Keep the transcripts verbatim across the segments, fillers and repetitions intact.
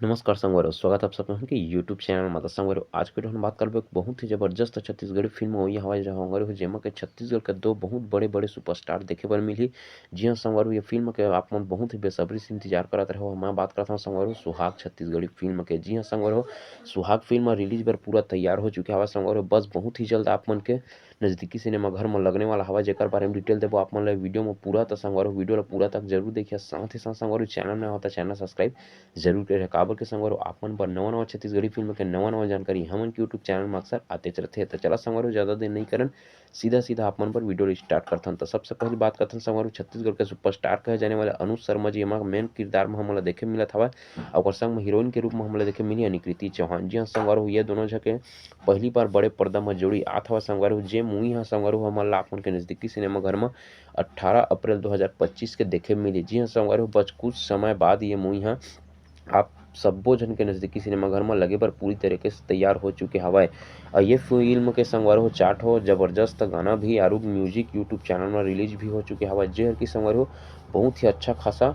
नमस्कार संगवारी हो, स्वागत आप सब मन के YouTube चैनल म। त संगवारी हो, आज के video हम बात करबो एक बहुत ही जबरदस्त छत्तीसगढ़ी फिल्म होई हवय, जहां संगवारी हो, जेमा के छत्तीसगढ़ के दो बहुत बड़े-बड़े सुपरस्टार देखे बर मिलही। जी हां संगवारी हो, ये फिल्म के आप मन बहुत ही बेसब्री से इंतजार करत रहे हो। मैं बात करत हंव संगवारी हो, सुहाग छत्तीसगढ़ी फिल्म के। जी हां संगवारी हो, सुहाग फिल्म रिलीज बर पूरा तैयार हो चुके हवय संगवारी हो। बस बहुत ही जल्द आप मन के नजदीकी सिनेमा घर म लगने वाला हवय, जेकर बारे म डिटेल देबो आप मन ल video म पूरा। त संगवारी हो, video ल पूरा तक जरूर देखिए। साथ ही साथ संगवारी हो, चैनल में हो त चैनल सब्सक्राइब जरूर करे रहे, काबर के संगवारी हो, आप मन बर नवा-नवा छत्तीसगढ़ी फिल्म के नवा-नवा जानकारी हमन के YouTube चैनल म अक्सर आतेच रथे। त चला संगवारी हो, ज्यादा देर नइ करन, सीधा-सीधा आप मन बर video ल स्टार्ट करथन। त सबसे पहली बात करथन संगवारी हो, छत्तीसगढ़ के सुपरस्टार कहे जाने वाले अनुज शर्मा जी एमा मेन किरदार म हमन ल देखे मिलत हवय, अउ ओकर संग म हीरोइन के रूप म हमन ल देखे मिली यानी कृति चौहान। जी हां संगवारी हो, ये दोनों झन के पहली बार बड़े पर्दा म जोड़ी आत हवय संगवारी हो, जे मूवी ह संगवारी हो हमन ल आप मन के नजदीकी सिनेमा घर म अट्ठारह अप्रैल दो हज़ार पच्चीस के देखे मिली। जी हां संगवारी हो, बस कुछ समय बाद ये मूवी ह आप सब्बो झन के नजदीकी सिनेमा घर म लगे बर पूरी तरीके से तैयार हो चुके हवय। अउ ये फिल्म के संगवारी हो चार ठो जबरदस्त गाना भी आरू music YouTube चैनल म रिलीज भी हो चुके हवय, जेहर की संगवारी हो बहुत ही अच्छा खासा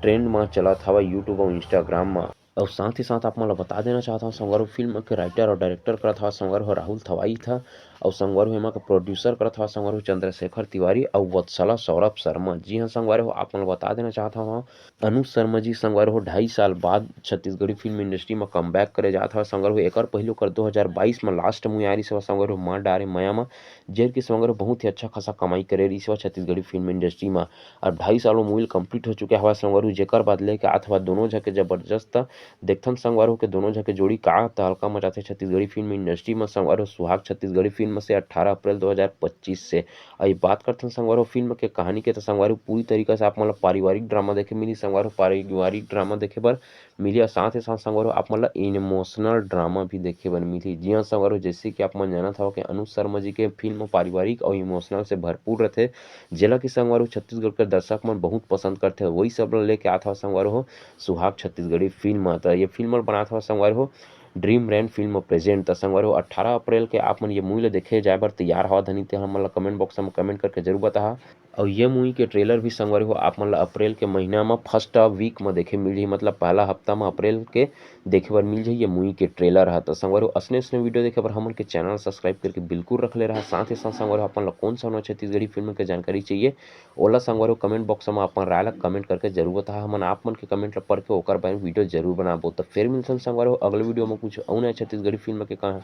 ट्रेंड म चलत हवय YouTube अउ Instagram म। अउ साथ ही साथ आप मन ल बता देना चाहत हंव संगवारी हो, फिल्म के राइटर अउ डायरेक्टर करत हवय संगवारी हो राहुल थवाई था, अउ संगवारी हो एमा के प्रोड्यूसर करत हवय संगवारी हो चंद्रशेखर तिवारी अउ वत्सला सौरभ शर्मा। जी हां संगवारी हो, आप मन ल बता देना चाहत हंव, अनुज शर्मा जी संगवारी हो ढाई साल बाद छत्तीसगढ़ी फिल्म इंडस्ट्री म कमबैक करे जात हवय संगवारी हो। एकर पहिली ओकर दो हज़ार बाईस म लास्ट मूवी आय रिहिस हवय संगवारी हो माँ डारे मया म, जेहर की संगवारी हो बहुत ही अच्छा खासा कमाई करे रिहिस हवय छत्तीसगढ़ी फिल्म इंडस्ट्री म। अब ढाई साल वो मूवी ल कंप्लीट हो चुके हवय संगवारी हो, जेकर बाद लेके आत हवय दोनों झन के जबरदस्त। देखथन संगवारी हो के दोनों झन के जोड़ी का तहलका मचाथे छत्तीसगढ़ी फिल्म इंडस्ट्री म। संगवारी हो सुहाग छत्तीसगढ़ी फिल्म से अट्ठारह अप्रैल दो हज़ार पच्चीस से। अउ ये बात करथन संगवारी हो फिल्म के कहानी के, त संगवारी हो पूरी तरीका से आप मन ल पारिवारिक ड्रामा देखे मिली। संगवारी हो पारिवारिक ड्रामा देखे बर मिली। अउ साथ ही साथ संगवारी हो आप मन ल इमोशनल ड्रामा भी देखे बर मिलही। जी हां संगवारी हो, जैसे कि आप मन जानत हव कि अनुज शर्मा जी के फिल्म पारिवारिक अउ इमोशनल से भरपूर रथे, जेला कि संगवारी हो छत्तीसगढ़ के दर्शक मन बहुत पसंद करथे। वही सब ल लेके आत हवय संगवारी हो सुहाग छत्तीसगढ़ी फिल्म। त ये फिल्म ल बनात हवय संगवारी हो ड्रीम रैन फिल्म प्रेजेंट। त संगवारी हो अट्ठारह अप्रैल के आप मन ये मूवी ल देखे जाए बर तैयार हव धनी, ते हमन ल कमेंट बॉक्स म कमेंट करके जरूर बताहा। अउ ये मूवी के ट्रेलर भी संगवारी हो आप मन ल अप्रैल के महीना म फर्स्ट वीक म देखे मिलही, मतलब पहला हफ्ता म अप्रैल के देखे बर मिल जाही ये मूवी के ट्रेलर ह। त संगवारी हो असने असने video देखे बर हमन के चैनल सब्सक्राइब करके बिल्कुल रख ले रहा। साथ ही साथ संगवारी हो आप मन ल कौन सा नवा छत्तीसगढ़ी फिल्म के जानकारी चाहिए, ओला संगवारी हो कमेंट बॉक्स म अपन राय ल कमेंट करके जरूर बताहा। हमन आप मन के कमेंट ल पढ़ के ओकर बारे में video जरूर बनाबो। त फिर मिलथन संगवारी हो अगले video म कुछ अउ नया छत्तीसगढ़ी फिल्म के कहा-,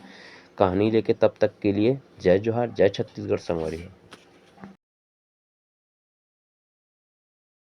कहानी लेके। तब तक के लिए जय जोहार, जय छत्तीसगढ़ संगवारी हो।